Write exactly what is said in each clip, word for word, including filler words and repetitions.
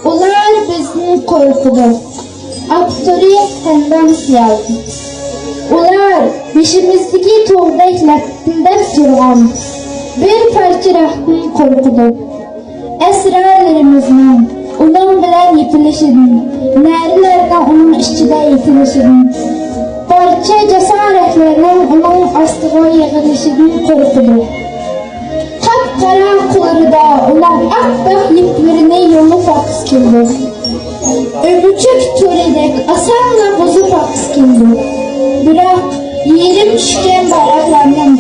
ئۇلار بىزدىن قورقىدۇ. ئاپتورى: ھەمدان خىيال. ئۇلار بېشىمىزدىكى تۇغدەك لەپىلدەپ تۇرغان بىر پارچە رەختتىن قورقىدۇ. ئەسرارلىرىمىزنىڭ ئۇنىڭ بىلەن يېپىلىشىدىن، نەرىلەرنىڭ ئۇنىڭ ئىچىدە يېتىلىشىدىن، پارچە جاسارەتلەرنىڭ ئۇنىڭ ئاستىغا يىغىلىشىدىن قورقىدۇ. قاپقارا قوللىرىدا ئۇنىڭ ئاپئاق يىپلىرىنى يۇلۇپ ئاققۇسى كېلىدۇ. ئۆمۈچۈك تورىدەك ئاسانلا بۇزۇپ ئاققۇسى كېلىدۇ. بىراق يېرىم چۈشكەن بايراقلارنىڭ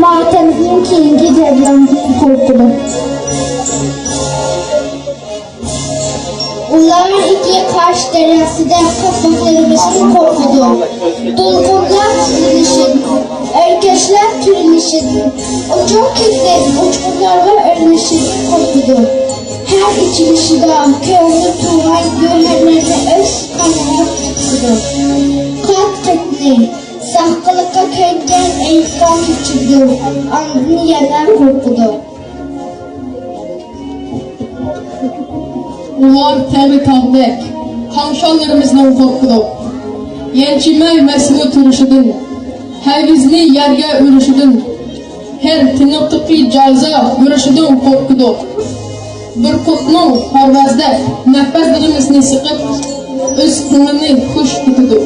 ماتەمدىن كېيىنكى جەۋلانىدىن قورقىدۇ. ئۇلار ئىككى قاش دەرياسىدەك قاپاقلىرىمىزدىن قورقىدۇ. دولقۇنلار تىزىلىشىدىن، ئەركەكلەر تۈرۈلۈشىدىن، ئوچۇق كۆكتەك ئۇچقۇنلارغا ئۆرۈلۈشىدىن قورقىدۇ. ھەر ئېچىلىشىدا كۆڭلى تۇرغان گۆھەرلەرنى ئۆز قانىغا قۇتقۇزىدۇ. قات-قېتىنى ساقىلىققا كۆنگەن ئېيتقان كۈچىدىن ئاندىن يەنە قورقىدۇ. ئۇلار تەۋە تاغدەك قاڭشارلىرىمىزدىن قورقىدۇ. يەنچۈمەي مەسمۇ تۇرۇشىدىن، ھەۋىزنى يەرگە ئۇرۇشىدىن، ھەر تىنىقتىكى جازا يۈرۈشىدىن قورقىدۇ. بىر قۇتنىڭ پەرۋازدەك نەپەسلىرىمىزنى سىقىپ، ئۆز كۆڭلىنى خۇش تۇتىدۇ.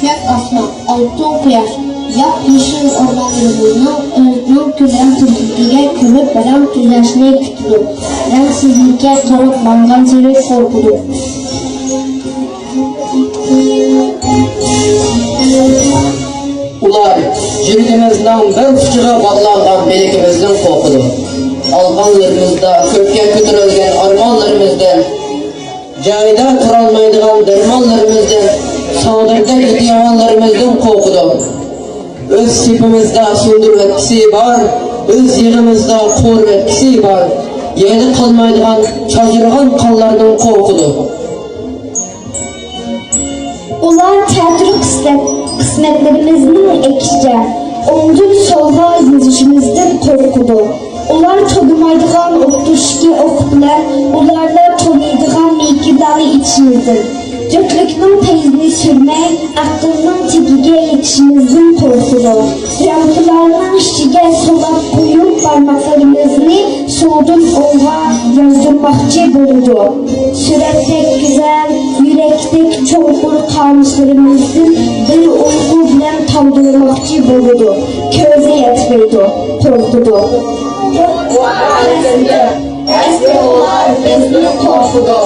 كۆك ئاسمان، ئالتۇن قۇياش، ياپيېشىل ئورمانلىرىمىزنىڭ ئۆزىنىڭ كۈندە تۈزلۈكىگە كۆمۈپ رەڭ تۈزەشنى كۈتىدۇ. رەڭسىزلىككە قاراپ ماڭغانسېرى قورقىدۇ. ئۇلار يۈرىكىمىزنىڭ بىر ئۇچىغا باغلانغان بىلىكىمىزدىن قورقىدۇ. ئالغانلىرىمىزدا كۆككە كۆتۈرۈلگەن ئارمانلىرىمىزدىن، جايىدا تۇرالمايدىغان دەرمانلىرىمىزدىن، ساغدۇردەك ئىدىيەلىرىمىزدىن قورقىدۇ. ئۆز سېپىمىزدا سۇندۇرۇۋەتكۈسى بار، ئۆز يېغىمىزدا قورۇۋەتكۈسى بار، يەنە قالمايدىغان چاجرىغان قانلاردىن قورقىدۇ. ئۇلار تەتۈر قىسمەت، قىسمەتلىرىمىزنىڭ ئېكىشىچە ئوڭدىن سولغا يۈزۈشىمىزدىن قورقىدۇ. ئۇلار تونۇمايدىغان ئوتتۇرىدىكى ئوق بىلەن ئۇلارلا تونۇيدىغان مېكىنلارنى ئېتىشىمىزدىن، جۈتلۈكنىڭ پەيزىنى سۈرمەي، ئەقىلنىڭ تېگىگە يېتىشىمىزدىن قورقىدۇ. رامكىلارنىڭ ئىچىگە سولاپ قويۇپ، بارماقلىرىمىزنى سولدىن ئوڭغا يازدۇرماقچى بولىدۇ. سۈرەتتەك گۈزەل، يۈرەكتەك چوڭقۇر قامۇسلىرىمىزدىن بىر ئۇيقۇ بىلەن تاۋدۇرماقچى بولىدۇ. كۆزى يەتمەيدۇ، قورقىدۇ. ئەسلى ئۇلار بىزدىن قورقىدۇ.